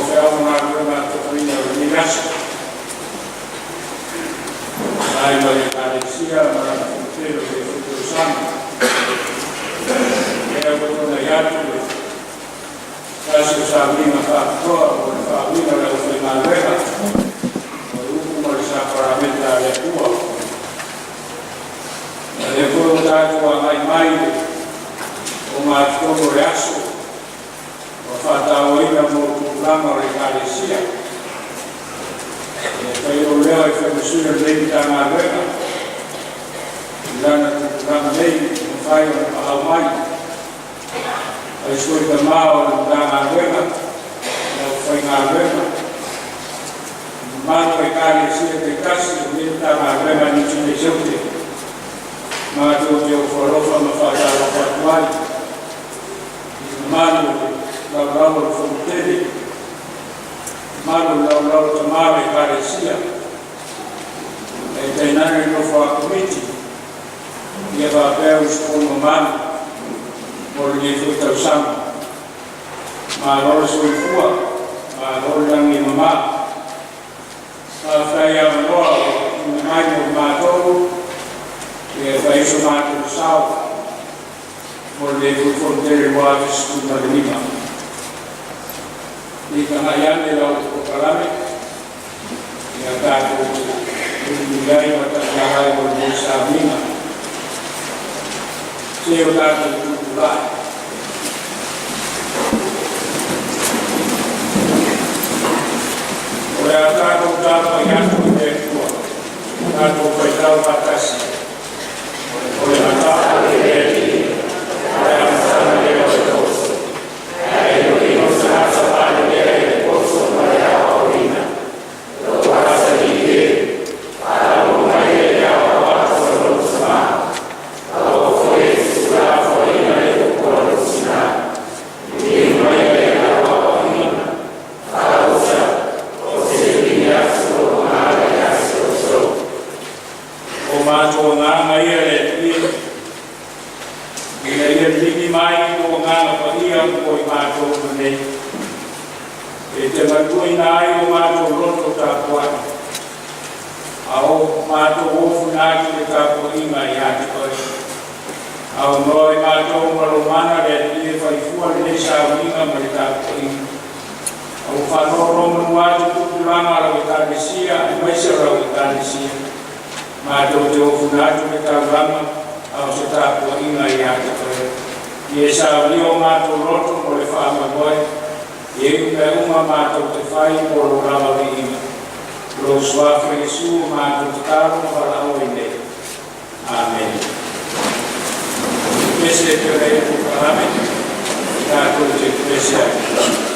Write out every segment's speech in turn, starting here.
Feau ma galuega atofagia o lenei aso. Tusa ai ma le Ekalesia ma lana Fonotele o lenei foi tausaga, lea ua tuanai atu le tasi o sauniga faapitoa mo le faauuina o le aufaigaluega o le upu ma le sakarameka a le Atua. A o lea foi ua tatou agai mai i le ogatotonu o le aso ua faatauaina mo tupulaga o le Ekalesia. E fai ai lou leo e fai ma sui o lenei Matagaluega i lana tupulaga nei ua mafai ona paau mai ai foi tamā o le Matagaluega, le aufaigaluega, mamalu o Ekalesia taitasi o lenei Matagaluega a Niu Sila i Saute. Matou te ofo alofa ma faatalofa atu ai i le mamalu o le laulau o le Fonotele, mamalu o le laulau a tamā o le Ekalesia, ae tainane le nofo a komiti ia faapea usufono mamalu mo lenei foi tausaga. Malo le soifua, malo le lagi e mama. Faafetai avanoa ua tuuina mai mo matou e fai ai so matou sao mo lenei foi Fonotele 2015. I tagai ane lau polokalame ia tatou mulimuli ai ma tautaga ai mo lenei sauniga. Se o tatou tulai. O le a tatou tapuai atu i le Atua, tatou faitau faatasi. O le matau i le Alii, o le amataga lea o le poto. Ae ioino tagata palepea i le poto ma le aoaoina. Lou atalii e, faalogo mai i le aoao atu a lou tama, aua foi e te tuulafoaiina le upu a lou tina. Liliu mai i lau aoaoina, faaauta, ou te livi atu lou agaga ia te outou. O matou agaga ia le Alii, ina ia liligi mai lou agaga paia mo i matou uma nei. E te manuaina ai o matou loto tapuai, a o matou ofuina atu i le tapuaiga ia te oe. Aunoa i matou ma lou mana le Alii e faifua lenei sauniga ma le tapuaiga. A ua faanonomanu atu tupulaga o lau ekalesia, aemaise o lau ekalesia. Matou te ofuina atu le taulaga a o se tapuaiga ia te oe. Ia e saunia o matou loto mo le faamoemoe, ia iu mea uma matou te fai mo lou lava viiga. Lou suafa Iesu o matou tatalo ma valaau ai nei. Amene. Pese e pere e polokalame, tatou te pese ai.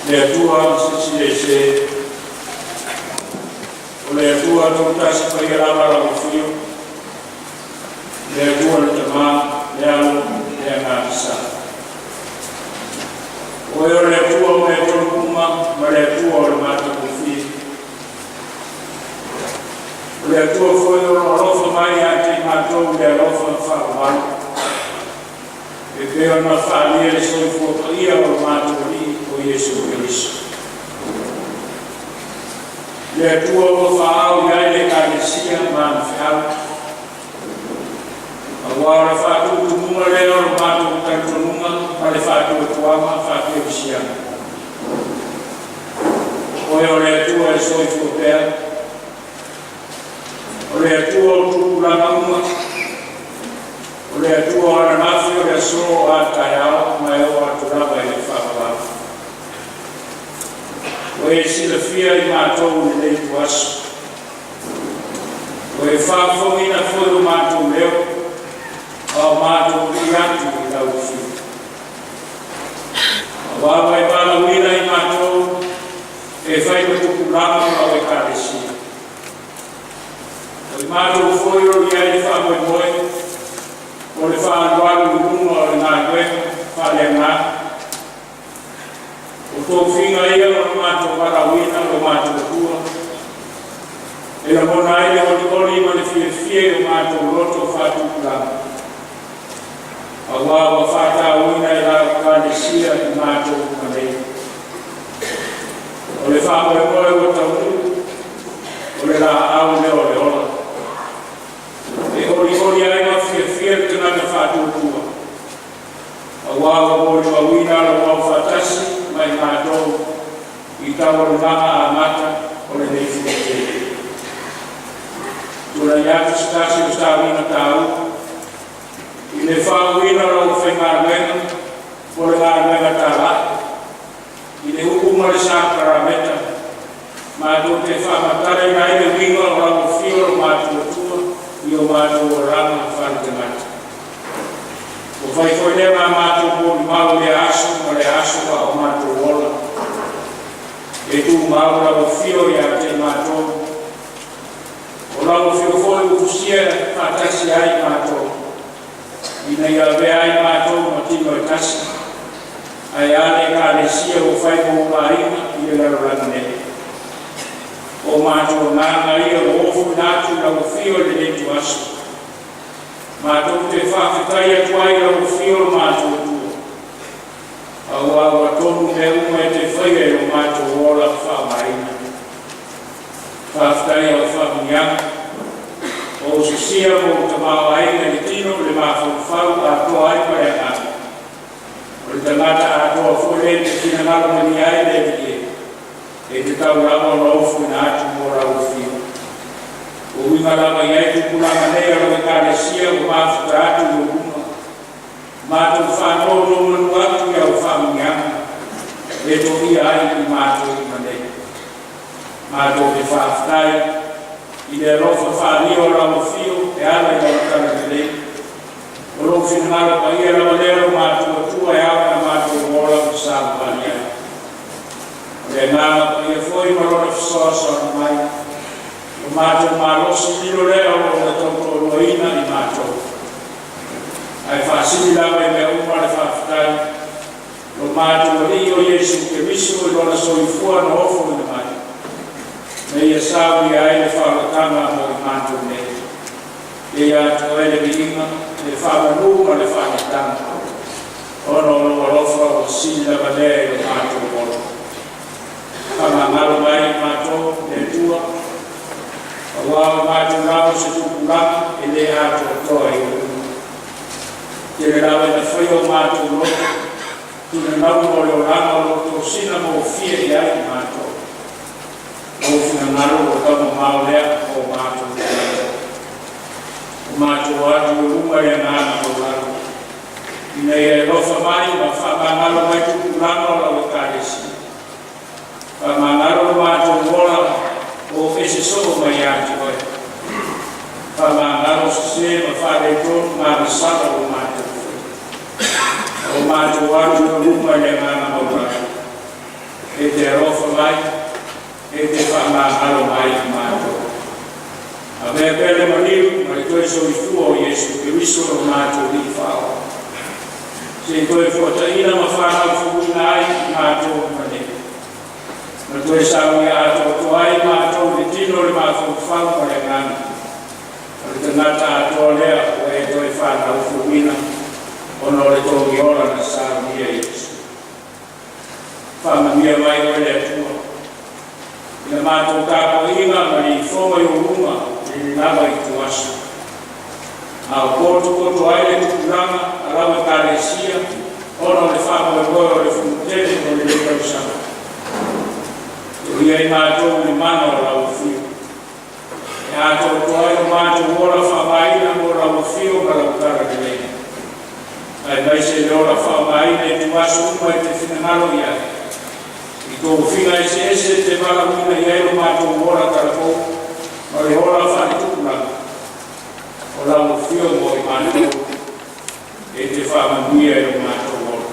Le Atua ma se isi le ese, o le Atua Toatasi paia lava lau Afio, le Atua le Tamā, le Alo, le Agaga Sa. Oe o le Atua o mea tonu uma ma le Atua o le matagofie. O le Atua foi o lo alofa mai ia te i matou i le alofa faavavau. E pei ona faaalia le soifua paia o lo matou Alii o Iesu Keriso. Le Atua ua faaao i ai le Ekalesia ma ana feau. Auā o le faatutumuga lea o lo matou talitonuga ma le faatuatuaga faakerisiano. Oe o le Atua e soifua pea, o le Atua o tupulaga uma, o le Atua o ananafi o le aso o a taeao ma e oo atu lava i le faavavau. Ua e silafia i matou i lenei ituaso. Ua e faafofogaina foi lo matou leo, a o matou ui atu i lau afio. Auā ua e valaauina i matou e fai ma tupulaga o lau Ekalesia. O i matou foi o i ai le faamoemoe o le faaalualu i luma o le galuega faaleagaga. O tofiga ia o lo matou valaauina lo matou Atua, e lagona ai le olioli ma le fiafia i o matou loto faatupulaga. Auā ua faatauaina e lau Ekalesia i matou uma nei. O le faamoemoe ua taunuu, o le laau lea o le ola. E olioli ai ma fiafia le tagata faatuatua. Auā ua molimauina lou aufaatasi ma i matou i taualumaga amata o lenei fonotele. Tulai atu se tasi o sauniga taua i le faauuina o lau aufaigaluega mo le galuega talai i le upu ma le sakarameta matou te faamatalaina ai le uiga o lau afio o lo matou Atua i o matou olaga faaletagata. Ua fai foi lea ma matou molimau i lea aso ma lea aso a o matou ola. E tumau lau afio ia te i matou. O lau afio foi ua tusia faatasi ai matou, ina ia avea ai matou ma tino e tasi, ae a le Ekalesia ua fai mo ou aiga i le lalolagi nei. O matou agaga ia ua ofuina atu i lau afio i lenei ituaso. Matou te faafetai atu ai i lau afio lo matou Atua. Auā ua tonu mea uma e te faia i lo matou ola faaaogaina. Faafetai i au faamanuiaga, o ou sosia ma ou tamaoaiga i le tino i le mafaufau atoa ai ma le agaga. O le tagata atoa foi lea e te finagalo malie ai le Alii e, e tatau lava ona ofuina atu mo lau afio. Ua uiga lava i ai tupulaga nei a lau Ekalesia ua mafuta atu i ou luma. Matou faanonomanu atu i au faamanuiaga e toia ai i matou uma nei. Matou te faafetai i le alofa faaalia o lau afio e ala i lau talalelei. O lou finagalo paia lava lea lo matou Atua e ao ona matou ola ma savavali ai. O le Agaga Paia foi ma lona fesoasoani mai, lo matou malosi lilo lea o lo o tautoaluaina i matou. Ae faasili lava i mea uma le faafetai, lo matou Alii o Iesu Keriso i lona soifua na ofoina mai, na ia saunia ai le faaolataga mo i matou nei. E ia atu ai le viiga, le faamanu ma le faaneetaga, ona o lou alofa ua sili lava lea i lo matou ola. Faamagalo mai i matou, le Atua, auā o matou lava o se tupulaga e lē atoatoa i ou luma. Tele lava ina faia o matou loto tunanauga o le olaga o lo o tosina gofie i ai i matou. Lou finagalo ua taumamao lea mo matou tagata. O matou atu i luma i le agaga maualalo, ina ia e alofa mai ma faamagalo mai tupulaga o lau Ekalesia. Faamagalo lo matou ola o ese soo mai ia te oe. Faamagalo sesē ma faaletonu ma agasala ua matou faia. O matou atu i luma i le agaga maualalo. E te alofa mai, e te faamagalo mai i matou. Avea pea le maliu ma le toe soifua o Iesu Keriso lo matou Alii Faaola. Se i toe fuataina ma fanau fouina ai i matou ma nei. Ma toe saunia atoatoa ai matou i le tino o le mafaufau ma le agaga. O le tagata atoa lea ua e toe fanau fouina ona o le togiola na saunia e Iesu. Faamanuia mai oe le Atua i la matou tapuaiga ma le ifoga i ou luma i lenei lava ituaso. A o potopoto ai le tupulaga a lau Ekalesia ona o le faamoemoe o le Fonotele mo lenei tausaga. Tuuia i matou i le mana o lau Afio. E atoatoa ai lo matou ola faaaogaina mo lau afio ma lau talalelei. Aemaise le ola faaaogaina i ituaso uma e te finagalo i ai. I tofiga eseese e te valaauina i ai lo matou ola talavou ma le ola faaletupulaga. O lau afio mo i matou e te faamanuia i lo matou ola.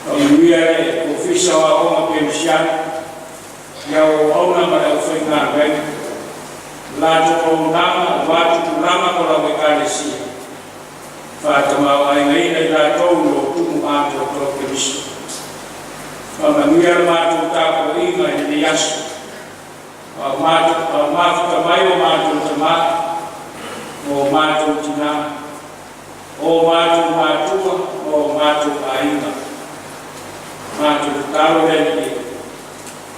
Faamanuia le Ofisa o Aoga Kerisiano, i au auauna ma le aufaigaluega, latou auaunaga aua tupulaga ma lau Ekalesia. Faatamaoaigaina i latou i lo tumu atoatoa Keriso. Faamanuia le matou tapuaiga i lenei aso. A o matou, a o mafuta mai o matou tamā, ma o matou tinā, o matou matua, ma o matou aiga. Matou tatalo le Alii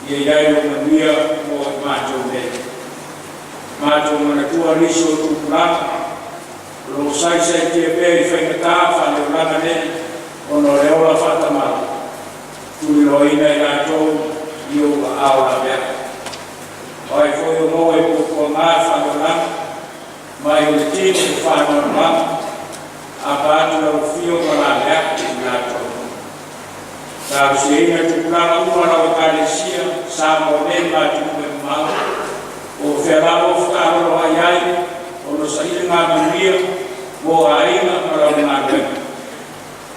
e, ia i ai lou manuia mo i matou nei. Matou manatua nisi o tupulaga, o lo o saisaitia pea i faigata faaleolaga nei ona o le ola faatamala, tuliloaina i latou i ou aao laveai. O ai foi o maua i puapuaga faaleolaga, mai o le tino ma faanoanoaga, aapa atu lau afio ma laveai i latou. Talosiaina tupulaga uma o lau Ekalesia, Samoa nei ma atunuu e mamao, po o fea lava o fetaloloai ai, ona saili manuia mo aiga ma lau galuega.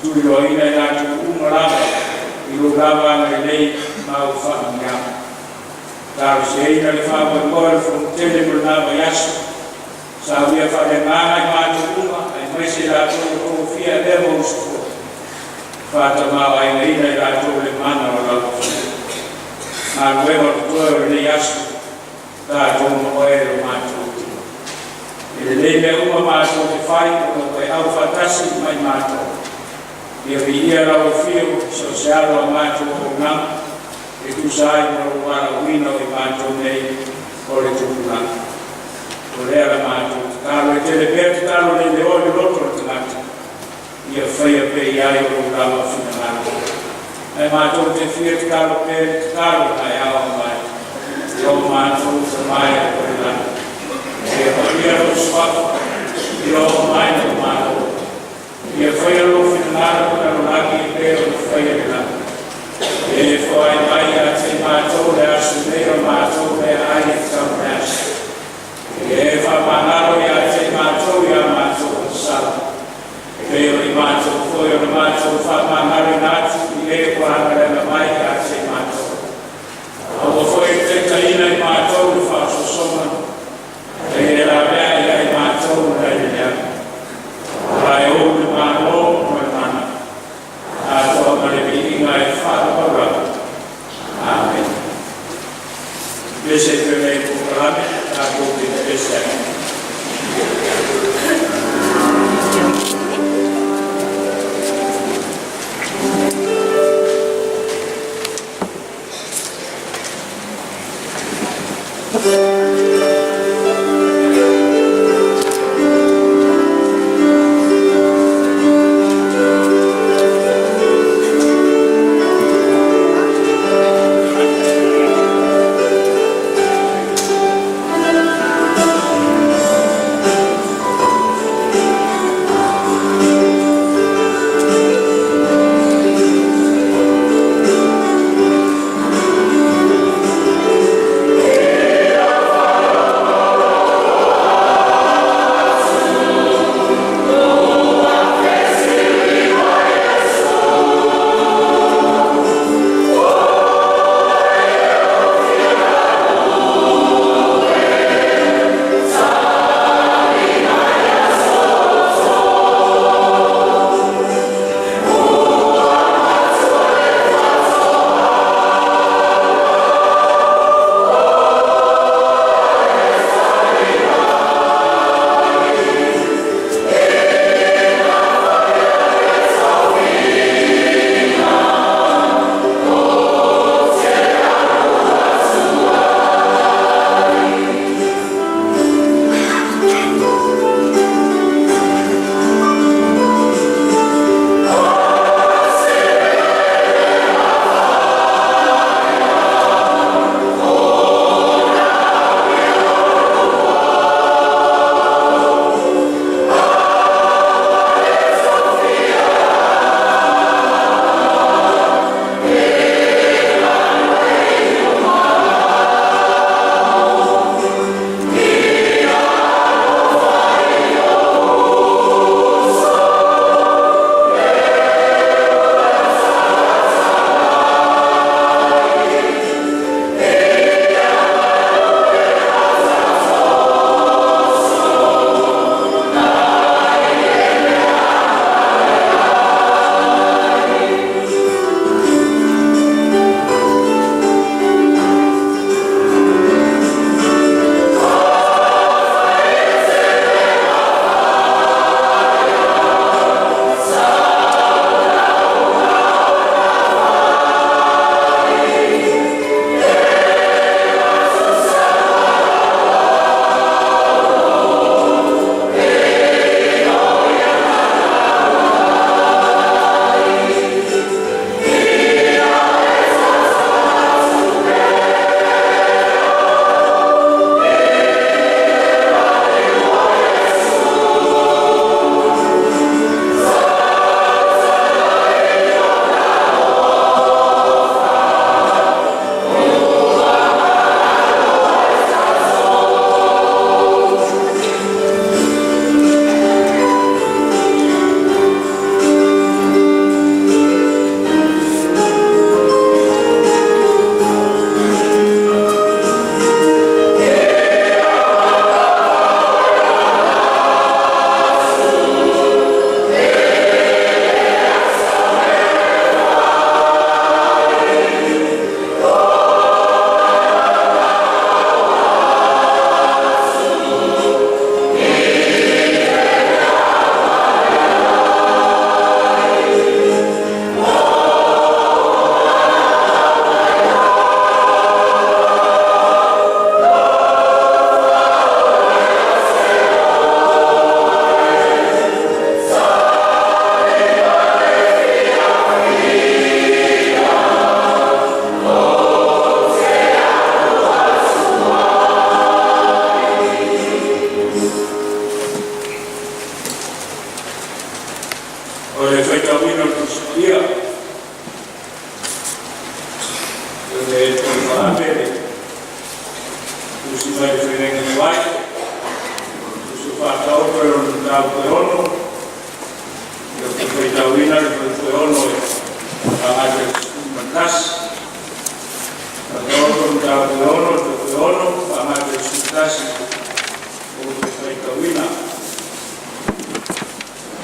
Tuliloaina i latou uma lava i lou lava agalelei ma au faamanuiaga. Talosiaina le faamoemoe o le Fonotele mo lena vaiaso. Saunia faaleagaga i matou uma, aemaise i latou o tofia avea ma usufono. Faatamaoaigaina i latou le mana o lau afio. Galuega o totoe o lenei aso, tatou ma oe lo matou Atua. E lelei mea uma matou te fai o lo o e aufaatasi mai matou. Ia viia lau afio so o se ala o matou auaunaga e tusa ai ma lou valaauina o i matou nei o le tupulaga. O lea la matou tatalo e tele pea tatalo nei le o i le loto o le tagata. Ia faia pea i ai o lou lava finagalo. Ae matou te fia tatalo pea i le tatalo na e ao mai. Lo matou Tama e o i le lagi. Ia paia lou suafa, ia oo mai lou Malo. Ia faia lou finagalo i le lalolagi e pei ona faia i le lagi. E foai mai ia te matou le aso nei o matou meaai e tatau mo le aso. E faamagalo ia te matou i a matou faasala. E pei o i matou foi o le matou faamagaloina atu i e ua agalega mai ia te matou. Aua foi e taitaiina i matou i le faaososoga, a ia lavea ia i matou mai le leaga. Aua e ou le Malo ma le mana, atoa ma le viiga e faavavau lava. Amene. Pese pe nei polokalame, tatou te pese ai. Le toe le tusi mai le feagaiga tuai, tusi o Faataoto e lona mataupu e 6, ia ou te faitauina le fuaiupu e 6 e agai i le 11. Faataoto mataupu e 6 fuaiupu e 6 faagata i le 11 ou te faitauina.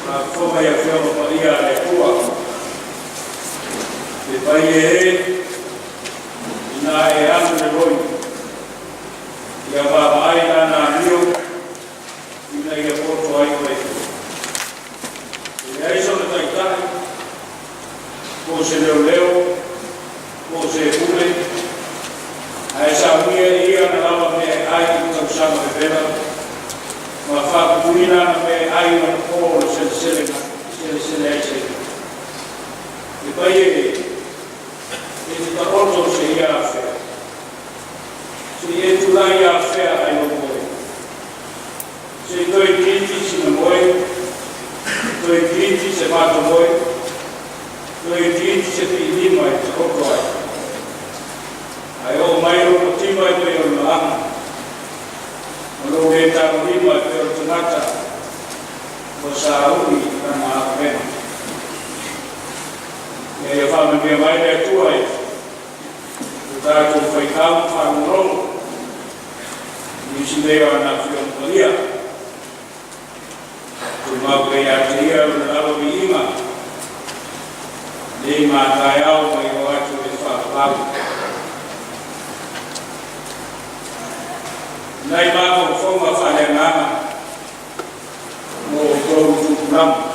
Faafofoga i Afioga Paia a le Atua, le paia e, ina e alu i le loi, ia vaavaai lana amio ina ia poto ai oe. E leai sona taitai, po o se leoleo, po o se pule, ae saunia e ia ana lava mea e ai i tausaga vevela, ma faaputuina ana mea e ai ona po o le selesele ai se. Le paia e, e te taoto seia afea, se i e tulai afea ai lou moe. Se i toe itiiti sina moe, toe itiiti se mato moe, toe itiiti se piilima e taoto ai. Ae oo mai lou mativa e pei o le malaga, ma lou le tagolima e pei o le tagata ua sauni lana auupega. Ia ia faamanuia mai le Atua i o tatou faitau ma faalogologo nisi nei o ana afioga paia. Tumau pea ia te ia lona lava viiga, nei ma taeao ma e oo atu i le faavavau. Nai mafaufauga faaleagaga mo outou tupulaga.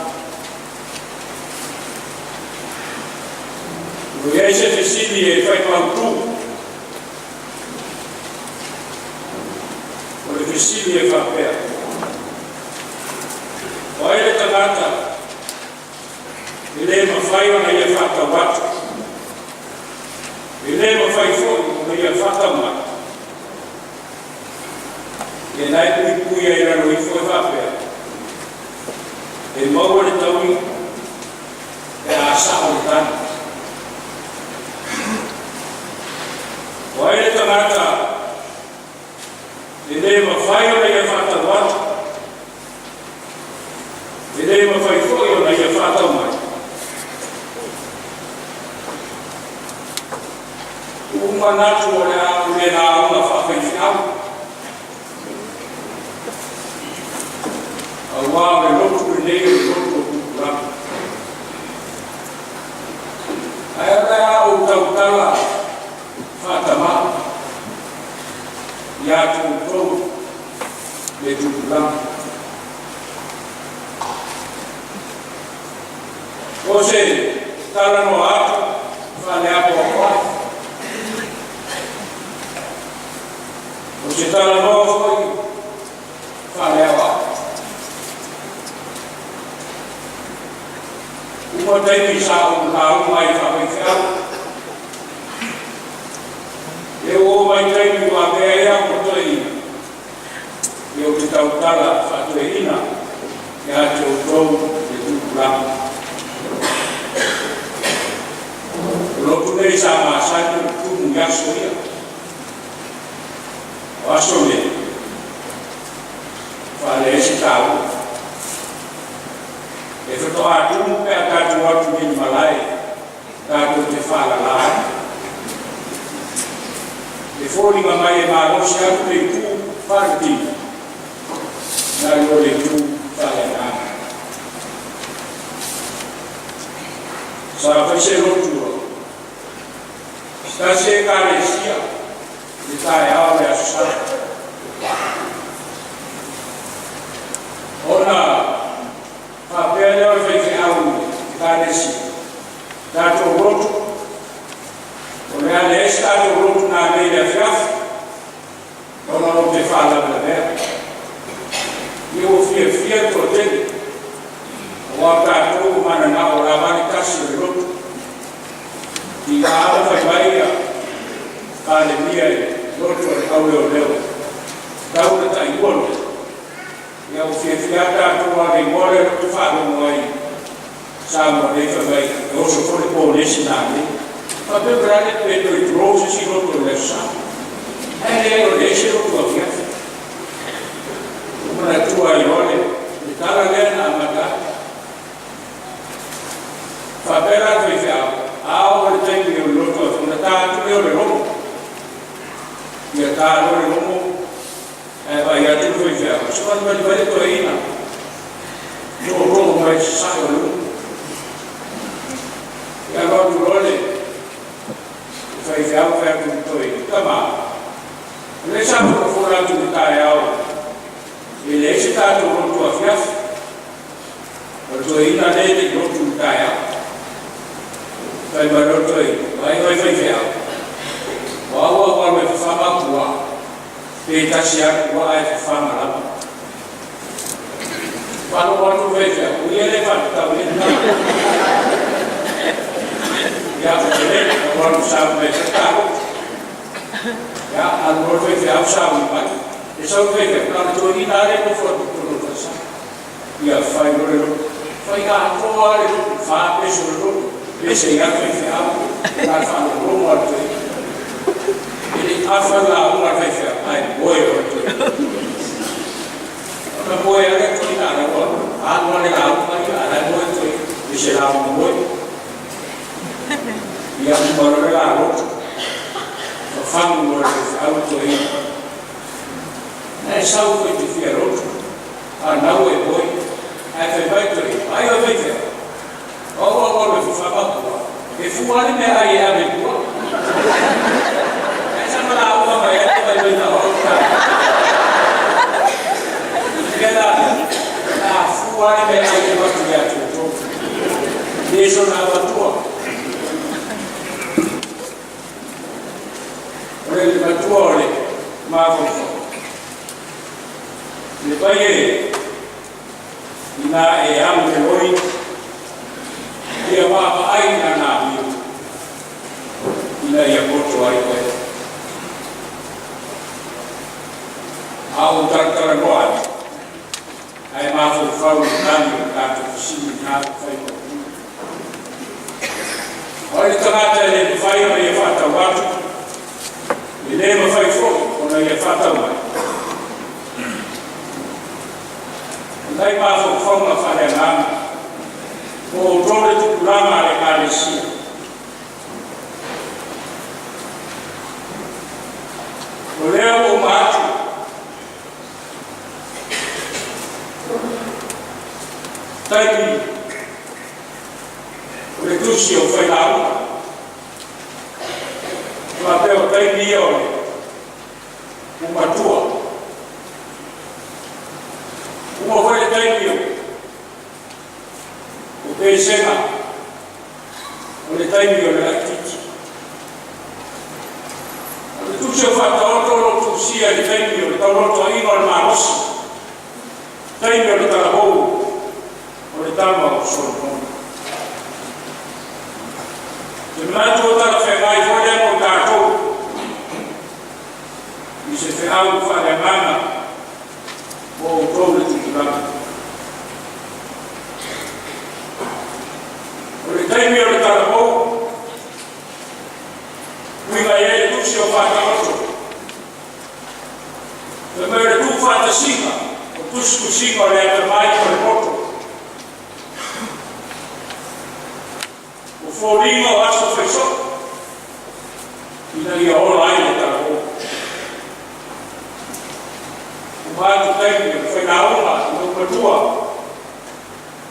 Ua i ai se fesili e fai mautu. O le fesili e faapea: O ai le tagata e le mafai ona ia faatau atu, e le mafai foi ona ia faatau mai? Ia na e puipui ai lalo ifo e faapea, e maua le taui pe a sao le tali. O ai le tagata e le mafai ona ia faatau atu, e le mafai foi ona ia faatau mai? Ua manatu o le a ou le lauga faafaifeau, auā o le lotu lenei o le lotu o tupulaga. Ae o le a ou tautala faatamā ia te outou le tupulaga. O se talanoa atu faaleapoapoai, o se talanoa foi faaleaoao. Uma taimi sa ou lauga ai faafaifeau. E oo mai taimi ua avea ai au ma toeaina, ia ou te tautala faatoeaina ia te outou le tupulaga. O lotu nei sa masani ona tumu i aso ia. O aso nei, faaleai se taua. E faatoa tumu pe a tatou atu nei i le malae tatou te faalala ai. E foliga mai e malosi atu le itu faaletino nai lo le itu faaleagaga. Sa fai se lotu o se tasi Ekalesia i le taeao o le Aso Sa. Ona faapea lea o le faifeau i le Ekalesia, tatou lotu, o le a leai se tatou lotu nanei i le afiafi, ona ou te faalavelavea. Ia ua fiafia le toatele, auā o tatou ua mananao o lava le tasi o le lotu. I a ona fai mai ia Palemia i lotu o le auleoleo, tau le tailua lotu. Ia ua fiafia lava tatou aua o le igoa lea ou te faalogo ai i Samoa nei fai mai e oso foi le polesi nanei. Faapea pe le pe toe tulou se isi lotu o le Aso Sa. Ae leai o le ese lotu afiafi. Ua manatua ai loa le tala lea na amata atu. Faapea la le faifeau, a oo i le taimi o le lotu afiafi, ona ta atu lea o le logo. Ia ta loa le logo, ae vaai atu le faifeau, savalivali mai le toeaina, tootoo mai sasae o le umu. Ia alu atu loa le faifeau fai atu i le toeaina, tama, o lea sa folafola atu i le taeao e leai se tatou lotu afiafi. O le toeaina lea e le i lotu i le taeao. Fai mai loa le toeaina, vaai oe faifeau, o au a ou alu e fafa ma au puaa, pe tasi lava le puaa ae fafa ma lama. Faalogo atu le faifeau, o ia lea e faatatau i ai le tala. Ia, ua lelei, na ou alu sauni mai foi ta lotu. Ia, alu loa le faifeau sauni mai. E sau le faifeau, na o le toeaina lava lea e nofo atu i totonu o le falesa. Ia fai loa le lotu. Fai atoa lava le lotu, 4 peso le lotu, pese ai lava le faifeau, na o le faalogologo lava i le toeaina. E le i afa le lauga a le faifeau, ae moe loa le toeaina. Ona moe lava lea toeaina a la ua alu lava le lauga ia, a o la e moe le toeaina, i se lauga moe. Ia uma loa le la lotu, fafagu loa e le faifeau le toeaina. Na e sau foi e te fia lotu, a o na ua e moe, ae fai mai le toeaina, ai oe faifeau, o au a ou alu e fafa ma au puaa, e fua lava le meaai e ave i puaa. Ae sa ma lauga mai ai le mai na o au taeao. Ia la, a fua lava le meaai e avatu ia te outou. Le soona avatua. O le matua o le mafaufau. Le pai e ina e alu le loi, ia vaavaai i lana amio, ina ia poto ai oe. A ou talatalanoa atu, ae mafaufau i le tali o le tatou fesili na fai mai. O ai le tagata e le mafai ona ia faatau atu, e le mafai foi ona ia faatau mai. O nai mafaufauga faaleagaga, o outou le tupulaga a le Ekalesia. O lea ua uma atu taimi o le tusi o failauga. Faapea o taimi ia o le umatua. Uma foi le taimi o pesega, o le taimi o le laititi. O le tusi o faataoto o lo tusia i le taimi o le taulotoaina o le malosi, taimi o le talavou o le tama o Solomona. Te manatu o talafeagai foi lea mo tatou, i se feau faaleagaga mo outou le tupulaga. O le taimi o le talavou, uiga i ai le tusi o faataoto. Fai mai o le tuufaatasiga o tusitusiga o le atamai ma le poto. O foliga o aso faisoo, ina ia ola ai le talavou. Uma atu taimi o le failauga i lou matua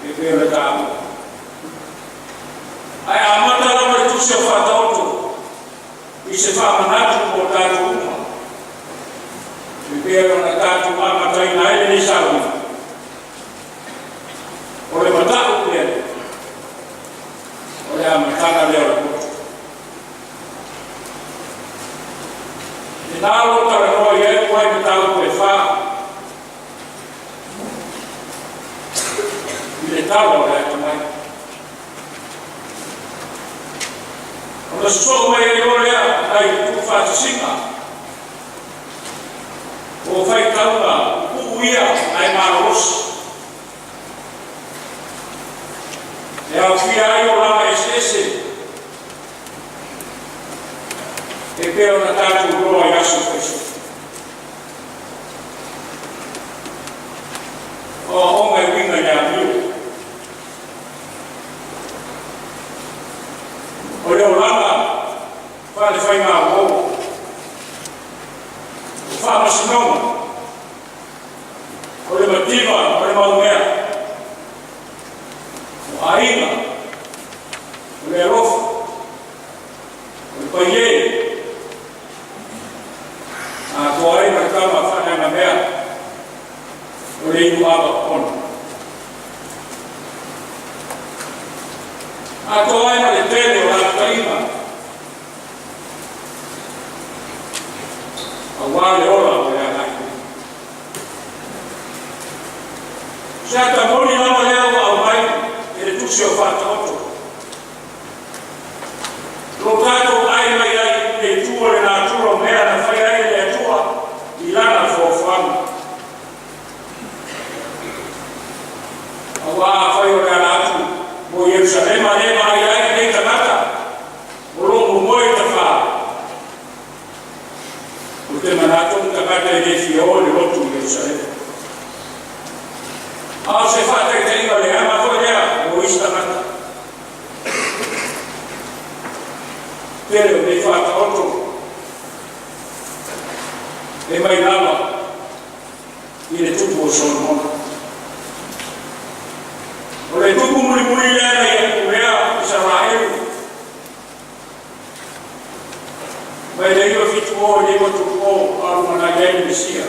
e pei o le taua. Ae amata lava le tusi o faataoto i se faamanatu mo tatou uma. E pei ona tatou amataina ai lenei sauniga. O le matau lea, o le amataga lea o le poto. Lena o lo o talanoa i ai ua ai mataupu e 4 i le tala o le atamai. Ona sosoo mai ai loa lea nai tuufaatasiga o faitauga pupuu ia ae malolosi. E aofia ai olaga eseese. E pei ona tatou iloa i aso faisoa. O aoaoga e uiga i le amio. O le olaga faalefaigāuo. O faamasinoga. O le mativa o le maumea. O aiga. O le alofa. O le paiē. Atoa ai ma le tama faaleagamea o le inu ava popona. Atoa ai ma le tele o lapataiga aua le ola o le agai. Se ata moni lava lea ua aumai e le tusi o Faataoto. Lo tatou ai mai ai i le itu o le natura o mea na fai ai e le Atua i lana foafoaga. Aua afai o le ala atu mo Ierusalema lea e vaai ai lenei tagata o lo o momoe i tafā, ou te manatu o le tagata e le fia o i le lotu i Ierusalema. A o se faataitaiga leaga foi lea mo isi tagata. Tele o nei Faataoto e mai lava i le tupu o Solomona. O le tupu mulimuli lea na ia pulea Isaraelu mai le 970 i le 930 a o lumanai ai le Mesia.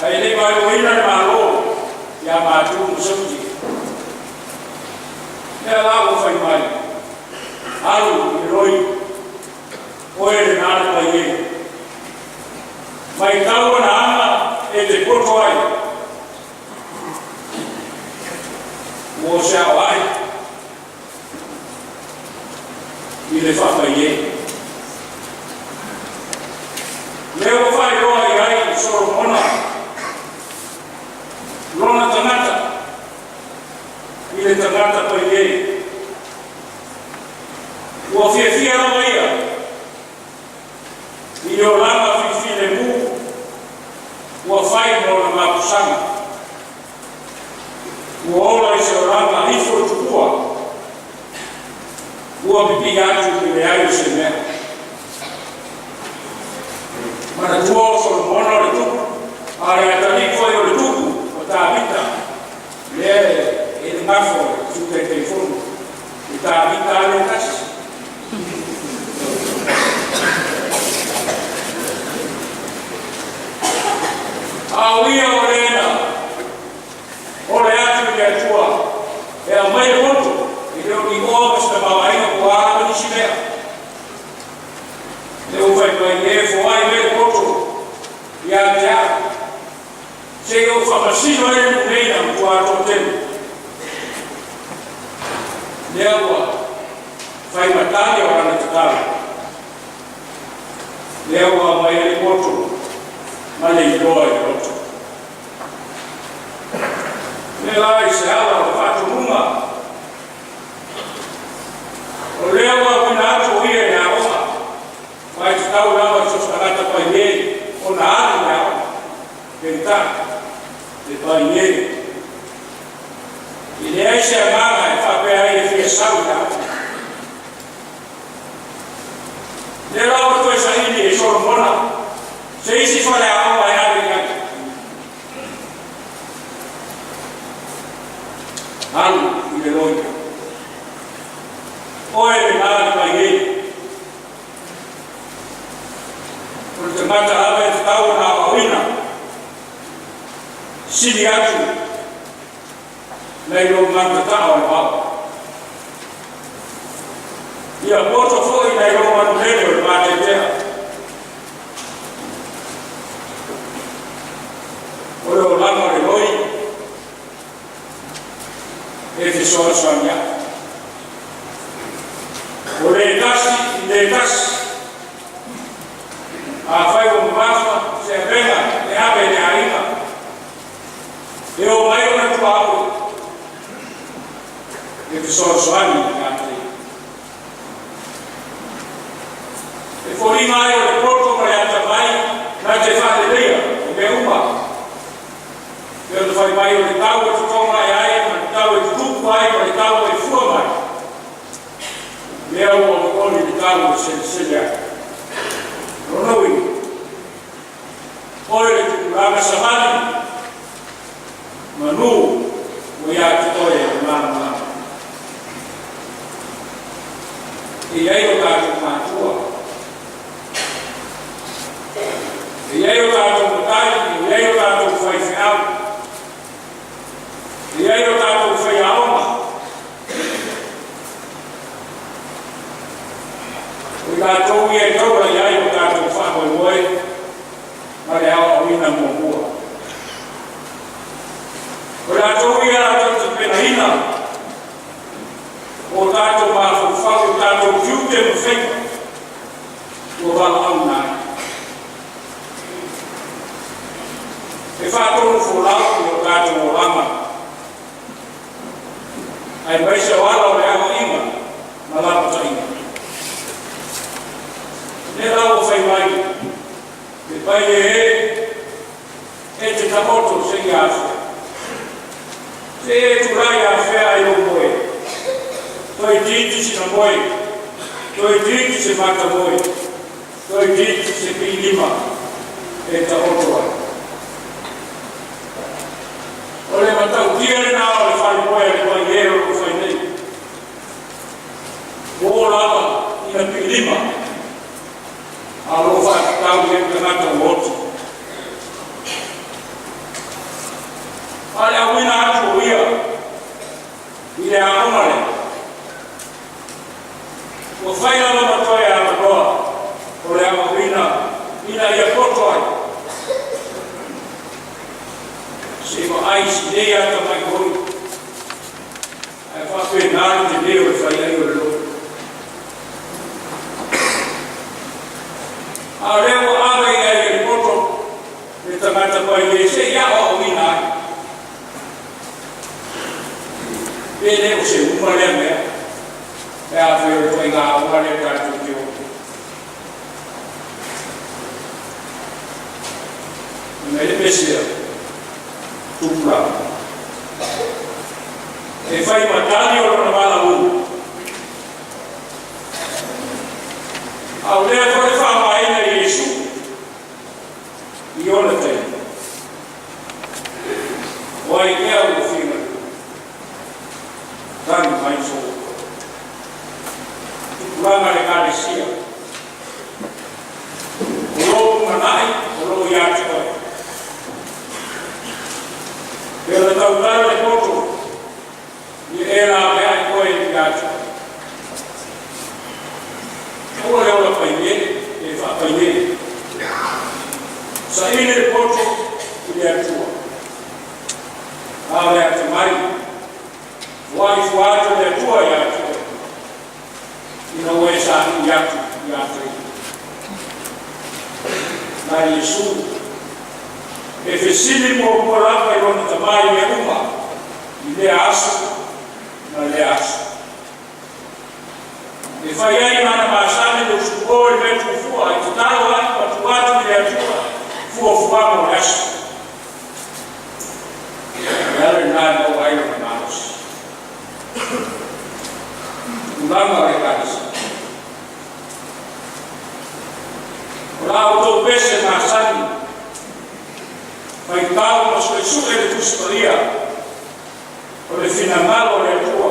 Ae le i maliuina le Malo ia Matu ma Sauti. Lea la ua fai mai, Alu i le loi, oe lena le paiē. Matau ona aga e te poto ai, mo se aoai i le faapaiē. Lea ua faailoa i ai i Solomona lona tagata i le tagata paiē. Ua fiafia lava ia i le olaga filifilemu ua fai ma ona mapusaga. Ua ola i se olaga ifo i tupua, ua pipii atu i le leai o se mea. Manatua o Solomona o le tupu, a o le atalii foi o le tupu o Tavita, lea e le gafa o le Sui Taitaifono, le Tavita lava lea e tasi. A o ia o lena, o le atu i le Atua e aumai le poto, e le o ni oa ma se tamaoaiga po o a lava nisi mea. Lea ua fai mai, E foai mai le poto ia te au, se i ou faamasino ai le nuu nei na matua toatele. Lea ua fai ma tali o lana tatalo. Lea ua aumai ai le poto ma le iloa i le loto. Le la i se ala o le faatonuga, o lea ua auina atu o ia i le aoga, ma e tatau lava i so o se tagata paiē ona alu i le aoga. Peitai, le paiē, e leai se agaga e faapea ai e fia sau i le aoga. Lea la ua toe saili e Solomona se isi faleaoga e ave i ai. Alu i le loi. Oe lena le paiē. O le tagata lava e tatau ona aoaoina, sili atu nai lou manutatao o le vao. Ia poto foi nai lou manulele o le vateatea. O le olaga o le loi e fesoasoani ai. O le tasi i le tasi, afai ua mamafa se avega e ave i le aiga, e o mai ona tuaoi e fesoasoani ia te ia. E foliga ai o le poto ma le atamai na te faaleleia o mea uma. E pei ona fai mai o le tau e totoga ae ai ma le tau e tutupu ai ma le tau e fua mai. Lea ua olioli le tau e selesele ai. Lona uiga, oe le tupulaga savali, manu ua ia te oe le malamalama. E i ai o tatou matua, e i ai o tatou matai, e i ai o tatou faifeau, e i ai o tatou faiaoga. O i latou ia e taula i ai o tatou faamoemoe ma le aoaoina muamua. O i latou ia latou te penaina o tatou mafaufau, o tatou tiute ma faiva ua valaauina ai. E faatonufolau i o tatou olaga, aemaise o ala o le aoaiga ma lapataiga. Lea la ua fai mai le pai e e te taoto seia afea. Se e tulai afea ai lou moe. Toeitiiti sina moe, toeitiiti se mata moe, toeitiiti se piilima e taoto ai. O le matautia lena o le falemoe a le pai e o lo o fai nei. Ua oo lava ina piilima, a o lo o faatatau i ai le tagata ua oti. A o le auina atu o ia i le aoga lea, ua fai lava ma toe avanoa o le aoaoina ina ia poto ai. Se i vaai si nei atamai hoi, ae faapena le tele o le fai ai o le loto. A o lea ua ave i ai e le poto le tagata pai e se i aoaoina ai. Pe le o se uma lea mea, pe a fai o le ituaiga aoga lea tatou te o. Fai mai le pese a tupulaga, e fai ma tali o lona valaauina. A o lea foi le faaaogaina e Iesu i ona taimi. O ai ea ua finagalo? Tali mai so tupulaga le Ekalesia. O lou lumanai o lo o ia te oe. Pe ona tautala le poto, ia e laveai oe ia te oe. Aua le ola paie, pe faapaie. Saili le poto i le Atua. A o le atamai, ua ifua atu le Atua ia te oe, ina ua e saili atu ia te ia. Na Iesu e fesili muamua lava i lona Tama i mea uma, i lea aso ma lea aso. E fai ai lana masani le usupo i le mea tuufua, e tatalo atu ma tuu atu i le Atua fuafuaga o le aso. O le ala lena e maua ai lona malosi. Tulaga o le Ekalesia. O la outou pese masani, faitau ma suesue le Tusi Paia, o le finagalo o le Atua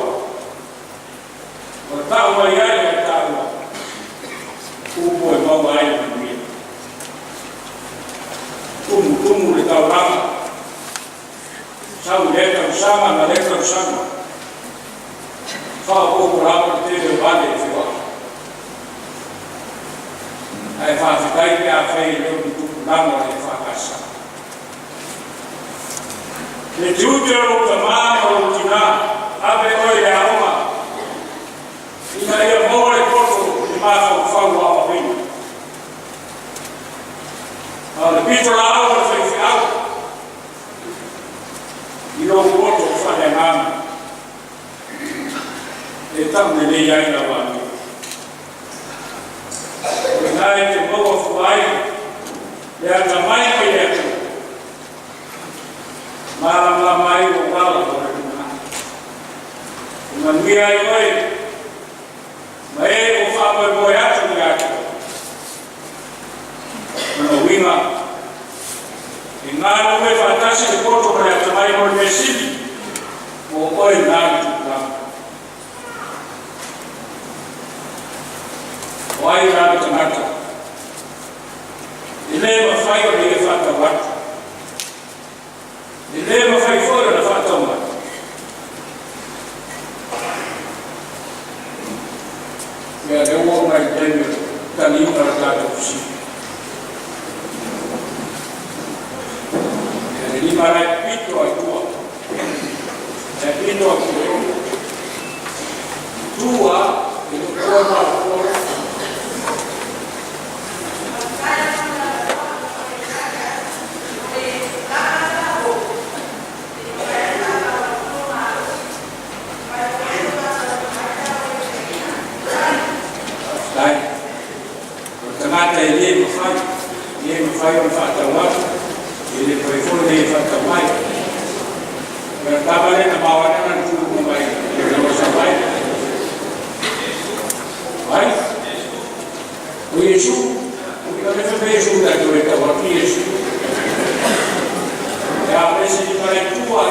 ua tau mai ai ia taua upu e maua ai le manuia. Tumutumu le taulaga, sau i lea tausaga ma lea tausaga, faaopoopo lava le tele o vale e feoai. Ae faafetai pe afai e le o ni tupulaga o le EFKS. Le tiute o lou tamā ma lou tinā, ave oe i le aoga, ina ia maua le poto i le mafaufau aoaoina. A o le pitolaau a le faifeau i lou poto faaleagaga e tau lelei ai lau amio. Ina e te maua fua ai le atamai mai le Atua, malamalama ai ou ala mo le lumanai. E manuia ai oe ma e ua faamoemoe atu ia te oe. O lona uiga, e galulue faatasi le poto ma le atamai mo le mea sili, o oe lena le tupulaga. O ai la le tagata e le mafai ona ia faatau atu, e le mafai foi ona faatau mai? Ia, lea ua oo mai i le taimi o le taliina o le tatou fesili. Ia, le lima la e pito ai tua. E pito ai tua. Tua, e tua ma tua. Faafetai. O le tagata e le mafai, e le mafai ona faatau atu, e le mafai foi ona ia faatau mai. O le tama lea na mao ane lana tuluga mai le loa mai. Ai? O Iesu, o le fai mai Iesu tatou e tau atu Iesu. Ia, o le isi lima le tua,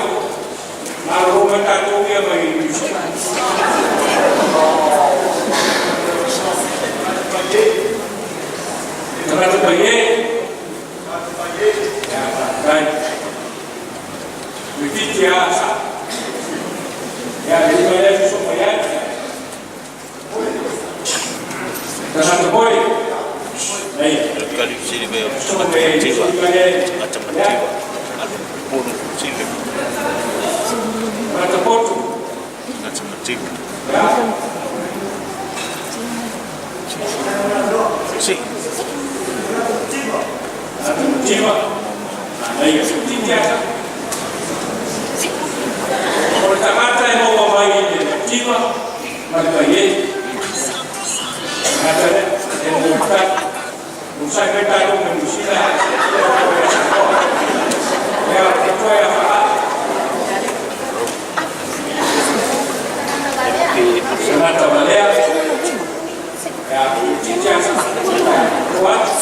malolo mai tatou ia mai Niu Sila. Tagata paie. Ia, faafetai. Toeitiiti lava sa. Ia, le lima lea soso mai ai. Tagata moi. Nei. Soso mai ai, le lima lea. Ia. Tagata potu. Ia. Tagata mativa. Manaia. Toeitiiti lava sa. O le tagata e maua mai i le mativa ma le paie. Tagata lea, e maua tai. Onosai mai tatou mai Niu Sila, e Samoa. Ia, o toe a faa. Tagata valea. Ia, toeitiiti lava sa. Tua atu.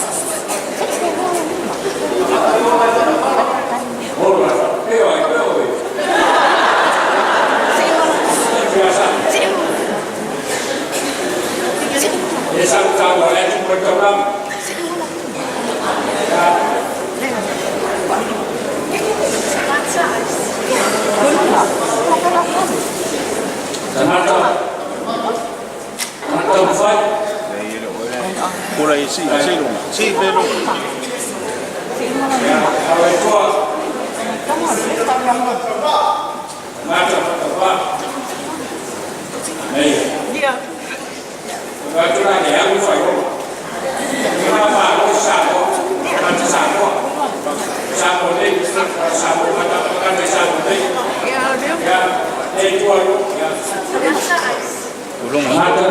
Olo la faapea ai pea oe. Toeitiiti lava sa. E sa taua le atu mo le taulaga. Ia. Tagata, tagata mafai. Ia, alo e toa. Tagata whakawā. Nei. O atu la le alu whai ola. Ngā mālo Samoa. Tagata Samoa. Samoa nei. Samoa mata tagata Samoa nei. Ia, nei tua io. Ia. Tagata,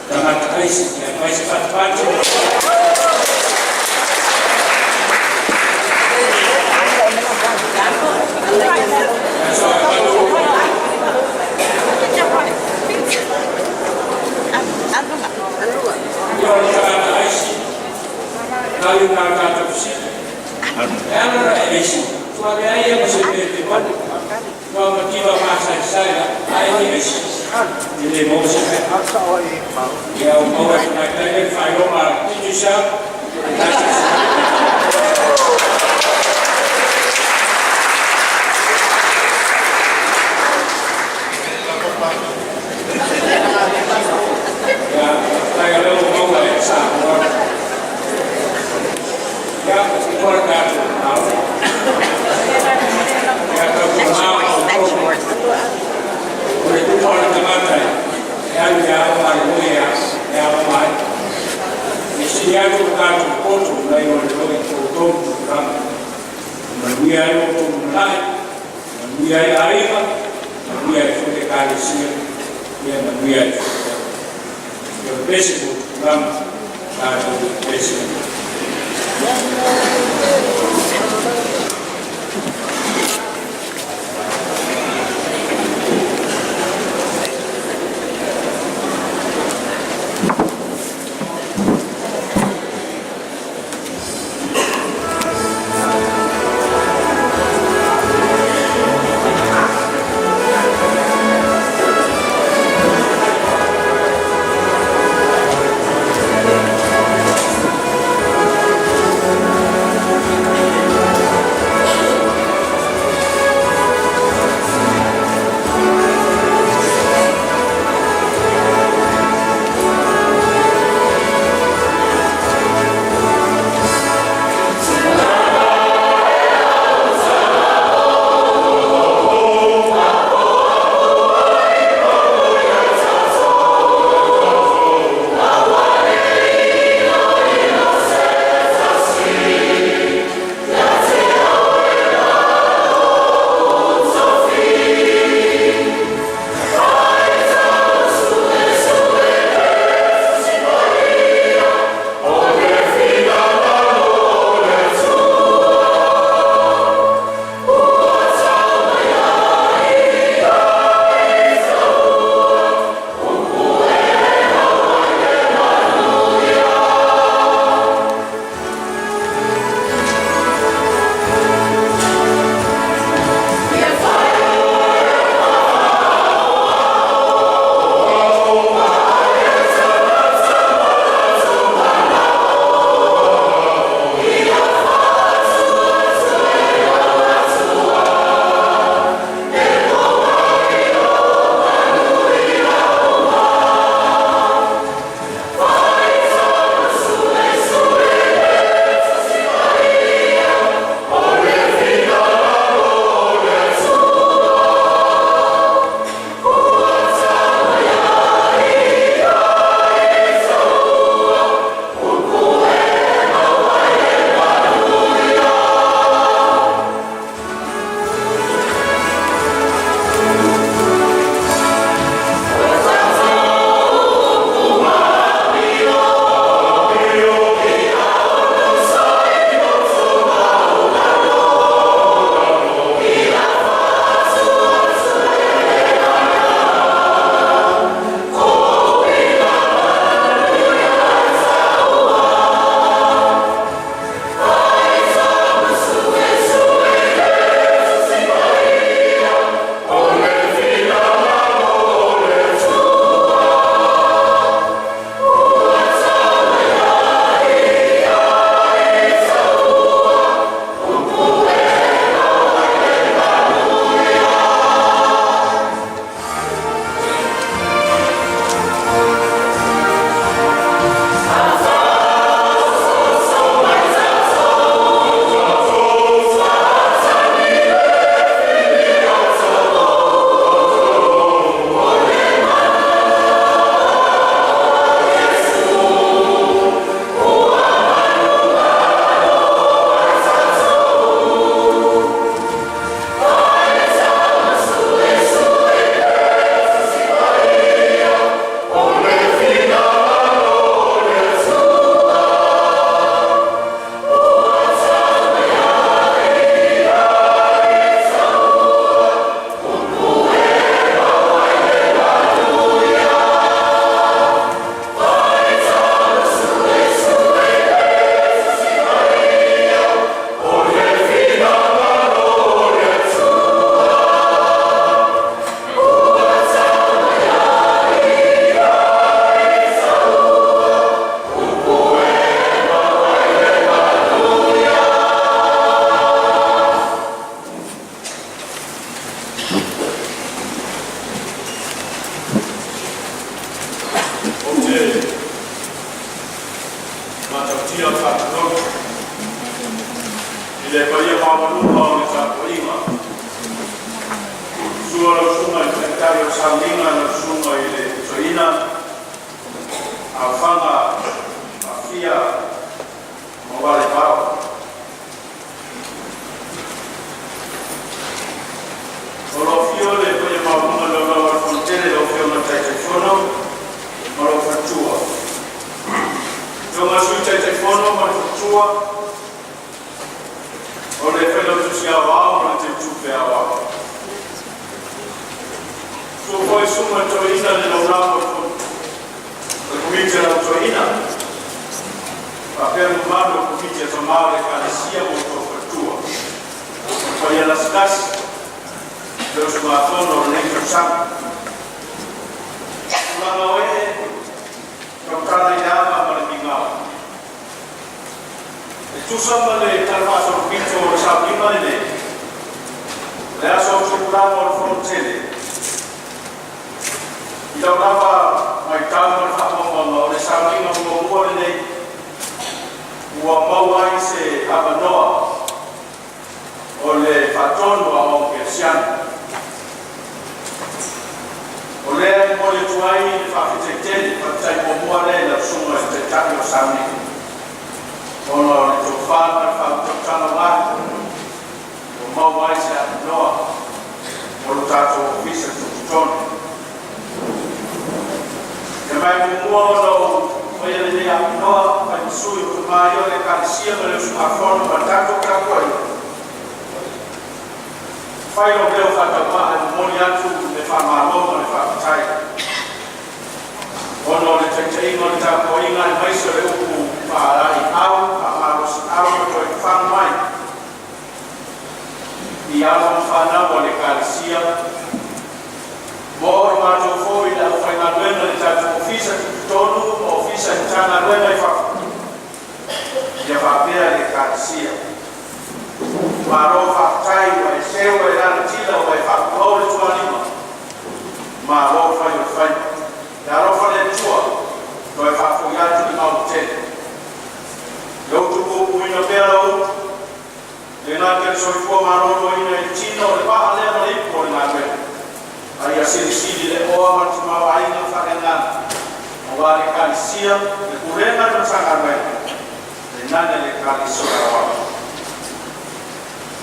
tagata aisi. Ia, mai se patipati. Ia, so, atu. Ia, o le tagata aisi. Tali nā tātou fesili. E ala la e aisi. Tua le ai e ma se mea te manu. Ua mativa masaisai la, ai ni aisi. E le maua se mea. Ia, o maua e tamaitai le faailoga a Digicel. Ia, faafetai o lea ua maua e Samoa. Ia, ua le tatou Malo. Ia, tautuana ma outou. O le tufa o le tagata e alu i aoga a le loi e aoga ai. E sili atu le tatou poto nai lo le loi i outou tupulaga. E manuia ai outou lumanai, manuia ai aiga, manuia ai foi le Ekalesia, ia manuia ai foi le atunuu. Ia o le pese mo tupulaga. tatou Ekalesia. Ou te matautia le faatulou i le paia maualuga o le tapuaiga, susu lau Susuga i le Taitai o le Sauniga lau Susuga i le Toeaina Aofaga Aafia Maualevao. O lo o afio le paia maualuga i le Laulau a le Fono Tele, lau Afioga i le Taitaifono ma lou faletua. Afioga i le Sui Taitaifono ma le Faletua, o le Failautusi Aoao ma le Teutupe Aoao. Susu foi Susuga i Toeaina i le Laulau a Fono, le Komiti a le Au Toeaina, faapea le mamalu o le Komiti a Tama o le Ekalesia ma outou faletua. Le paia lasilasi o le usugafono i lenei tausaga. Tulaga o ee, tautala i le ava ma le migao. E tusa ma le talafaasolopito o le sauniga lenei, o le aso tupulaga o le Fonotele, i lau lava matau ma le faamaumauga o le sauniga muamua lenei ua maua ai se avanoa o le faatonu a Aoao Kerisiano. O lea e momoli atu ai le faafetai tele, faafetai muamua lea i lau susuga i le Taitai o le sauniga, ona o le tofa ma le faautautaga ua maua ai se avanoa mo lo tatou Ofisa Tutotonu. E mai muamua ona ou faia lenei avanoa fai ma sui o tama ia o le Ekalesia ma le usugafono ma le tatou tapuaiga. Fai lou leo faataumaa e momoli atu le faamalo ma le faafetai ona o le taitaiga o le tapuaiga aemaise o le upu faalaeiau faamalosiau ma toe fafaga mai i alo ma fanau a le Ekalesia mo i matou foi le aufaigaluega i le tatou Ofisa Tutotonu ma Ofisa i Matagaluega i fafo ia faapea le Ekalesia. Malo faafetai ua e seu ua e lagatila ua e faapuaau le tualima. Malo fai o le faiva. Ia alofa le Atua toe faafoi atu le mautele. Le utupupuina pea lau utu, le gata i le soifua maloloina i le tino o le vaa lea ma le ipu o le galuega. A ia silisili le oa ma le tamaoaiga faaleagaga aua le Ekalesia, le pulega ma le Matagaluega, le nane le Ekalesia Aoao.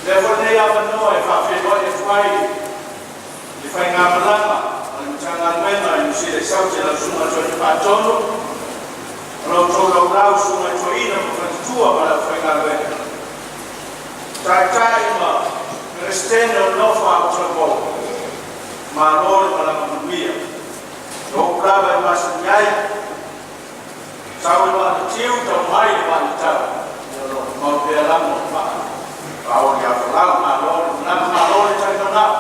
Lea foi lenei avanoa e faafeiloai atu ai le faigamalaga a le Matagaluega i Niu Sila i Saute lau Susuga Tony Faatonu, o lau outou laulau Susuga i Toeaina ma Faletua ma le aufaigaluega. Taitai ma Peresetene o le nofo a Aotalapou, malo le malaga manuia. O upu lava e masani ai, sau le vaa na tiu, tau mai le vaa na tau. Ia o lo o mau pea lava o le vaa. Paoli afolau, malo le malaga, malo le talimanao.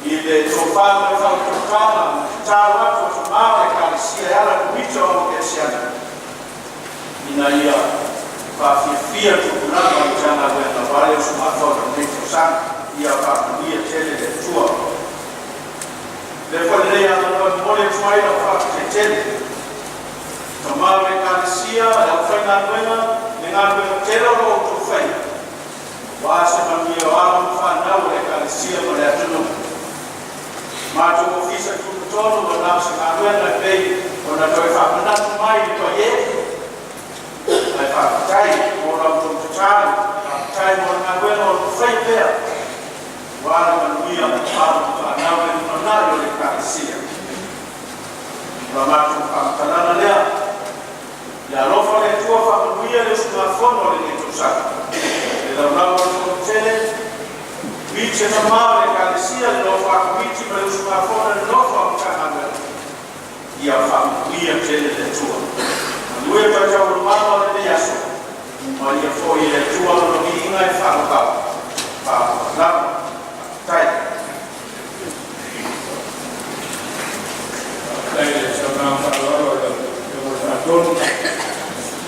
I le tofa ma le faautautaga ma tatalo atu a tama o le Ekalesia e ala i le Komiti o Aoao Kerisiano ina ia faafiafia tupulaga o le Matagaluega aua le usugafono i lenei tausaga. Ia faamanuia tele le Atua. Lea foi lenei avanoa e momoli atu ai lau faafetai tele. Tama o le Ekalesia, le aufaigaluega, le galuega tele o lo o outou faia, aua se manuia o alo ma fanau o le Ekalesia ma le atunuu. Matou ofisa tutotonu ua na o se galuega e pei ona toe faamanatu mai le paie, ae faafetai mo la outou tatalo, faafetai mo le galuega o lo o faia pea, aua le manuia o alo ma fanau le lumanai o le Ekalesia. O la matou faamatalaga lea, ia alofa le Atua faamanuia le usugafono o lenei tausaga. Le laulau o le Fonotele, Komiti a tama o le Ekalesia, le nofo a Komiti ma le usugafono le nofo a Matagaluega. Ia faamanuia tele le Atua. Manuia taualumaga o lenei aso, ma ia foi e le Atua lona viiga e faavavau. Faavavau. Tai. Faafetai i le saunoaga faaaloalo a lau Afioga i le Faatonu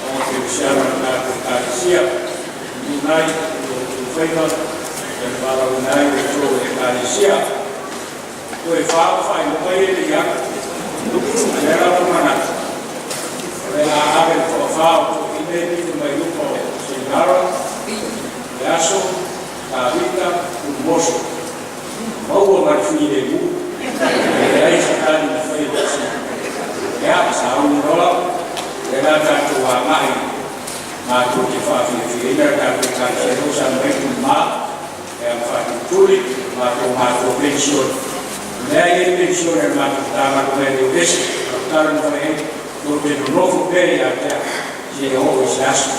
o Kerisiano i le tatou Ekalesia. Lunai o outou faiva e valaauina ai le outou e Ekalesia. Toe fa o faailoga ia le ia. A lea la ua manatu, o le a ave le toafa o toeaina e pito mai luma o Seinara, le aso, Tavita, Ulumoso. Maua ma le filemu, e leai se tali na faia i le. Ia, sauni loa, lea la tatou agai matou te faafiafiaina le tatou Ekalesia o sa mai tumā e ang faatulituli matou matou penisione. O lea e i ai penisione a le matou Matagaluega e le o ese, o tala na fai ai. Tou te nonofo pea ia te au, seia oo i se aso.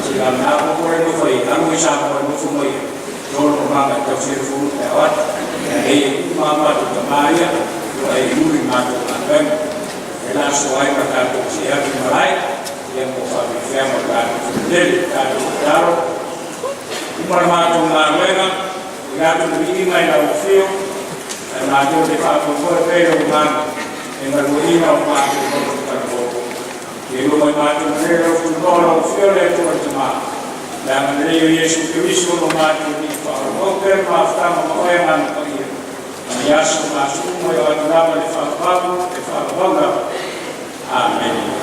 Seia po le nofo ai, alu i Samoa e nofo mai ai, tolo o maga e tausia le fono pe ao atu. E ia uma a matou tamā ia, ua e imuli i matou galuega. E la soa ai ma tatou see atu i malae, ia mo faafefea ma tatou fonotele, tatou tatalo. Uma le matou galuega, i atu le viiga i lau afio, ae matou te faafoefoe pea i lou agaga, e galueaiina o matou loto talavou. Ia lua mai matou malele lau fuinoa lau afio le Atua le Tamā, le agalelei o Iesu Keriso o lo matou Alii faaauau pea le mafutaga ma oe Agaga Paia, mai aso ma aso uma e oo atu lava i le faavavau e faavavau lava. Amene.